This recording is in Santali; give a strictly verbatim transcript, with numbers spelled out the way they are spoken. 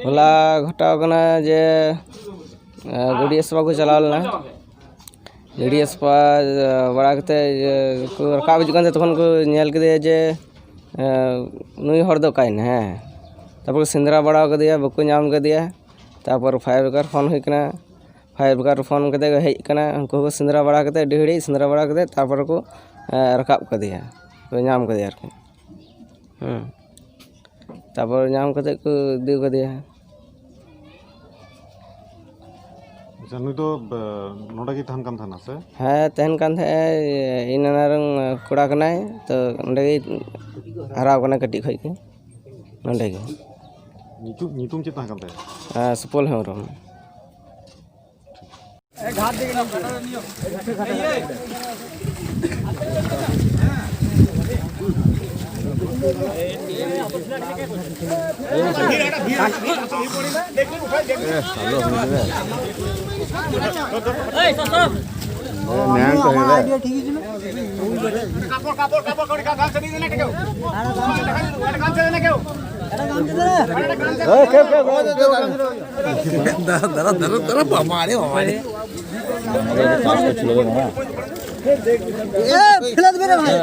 ᱦᱚᱞᱟ ᱜᱷᱚᱴᱟᱣ ᱠᱟᱱᱟ ᱡᱮ, ᱟᱸ, ᱜᱟᱹᱰᱭᱟᱹ ᱥᱟᱯᱷᱟ ᱠᱚ ᱪᱟᱞᱟᱣ ᱞᱮᱱᱟ᱾ ᱜᱟᱹᱰᱭᱟᱹ ᱥᱟᱯᱷᱟ, ᱟᱸ, ᱵᱟᱲᱟ ᱠᱟᱛᱮ, ᱤᱭᱟᱹ, ᱠᱚ ᱨᱟᱠᱟᱵ ᱦᱤᱡᱩᱜ ᱠᱟᱱ ᱛᱟᱦᱮᱸ, ᱛᱚᱠᱷᱚᱱ ᱠᱚ ᱧᱮᱞ ᱠᱮᱫᱮᱭᱟ ᱡᱮ, ᱟᱸ, ᱱᱩᱭ ᱦᱚᱲ ᱫᱚ ᱚᱠᱟᱭᱮᱱᱟ? ᱦᱮᱸ, ᱛᱟᱨᱯᱚᱨ ᱠᱚ ᱥᱮᱸᱫᱽᱨᱟ ᱵᱟᱲᱟ ᱠᱟᱫᱮᱭᱟ, ᱵᱟᱠᱚ ᱧᱟᱢ ᱠᱟᱫᱮᱭᱟ᱾ ᱛᱟᱨᱯᱚᱨ fire brigade ᱯᱷᱳᱱ ᱦᱩᱭ ᱠᱟᱱᱟ, fire brigade ᱯᱷᱳᱱ ᱠᱟᱛᱮ ᱠᱚ ᱦᱮᱡ ᱠᱟᱱᱟ, ᱩᱱᱠᱩ ᱦᱚᱸᱠᱚ ᱥᱮᱸᱫᱽᱨᱟ ᱵᱟᱲᱟ ᱠᱟᱛᱮ, ᱟᱹᱰᱤ ᱜᱷᱟᱹᱲᱤᱡ ᱥᱮᱸᱫᱽᱨᱟ ᱵᱟᱲᱟ ᱠᱟᱛᱮ, ᱛᱟᱨᱯᱚᱨᱮ ᱠᱚ, ᱮᱸ, ᱨᱟᱠᱟᱵ ᱠᱟᱫᱮᱭᱟ, ᱠᱚ ᱧᱟᱢ ᱠᱟᱫᱮᱭᱟ ᱟᱨᱠᱤ᱾ ᱦᱮᱸ, ᱛᱟᱨᱯᱚᱨ ᱧᱟᱢ ᱠᱟᱛᱮ ᱠᱚ ᱤᱫᱤ ᱠᱟᱫᱮᱭᱟ᱾ ᱟᱪᱪᱷᱟ, ᱱᱩᱭ ᱫᱚ, ᱵᱮ-, ᱱᱚᱰᱮ ᱜᱮᱭ ᱛᱟᱦᱮᱱ ᱠᱟᱱ ᱛᱟᱦᱮᱱᱟ ᱥᱮ? ᱦᱮᱸ, ᱛᱟᱦᱮᱱ ᱠᱟᱱ ᱛᱟᱦᱮᱸᱜ ᱟᱭ, ᱤᱧ ᱱᱟᱱᱟ ᱨᱮᱱ ᱠᱚᱲᱟ ᱠᱟᱱᱟᱭ, ᱛᱚ ᱚᱸᱰᱮ ᱜᱮᱭ ᱦᱟᱨᱟᱣ ᱠᱟᱱᱟ ᱠᱟᱹᱴᱤᱡ ᱠᱷᱚᱡ ᱜᱮ, ᱱᱚᱸᱰᱮ ᱜᱮ᱾ ᱧᱩᱛᱩᱢ, ᱧᱩᱛᱩᱢ ᱪᱮᱫ ᱛᱟᱦᱮᱸ ᱠᱟᱱ ᱛᱟᱭᱟ? ᱟᱨ ᱥᱩᱯᱚᱞ ᱦᱮᱢᱵᱨᱚᱢ᱾ ᱫᱟᱫᱟ, ᱫᱟᱫᱟ, ᱫᱟᱫᱟ, ᱫᱟᱫᱟ, ᱵᱟᱵᱟ ᱨᱮ, ᱵᱟᱵᱟ ᱨᱮ᱾ ᱮ, ᱯᱷᱮᱞᱮᱫ ᱵᱮᱱ ᱵᱷᱟᱭ᱾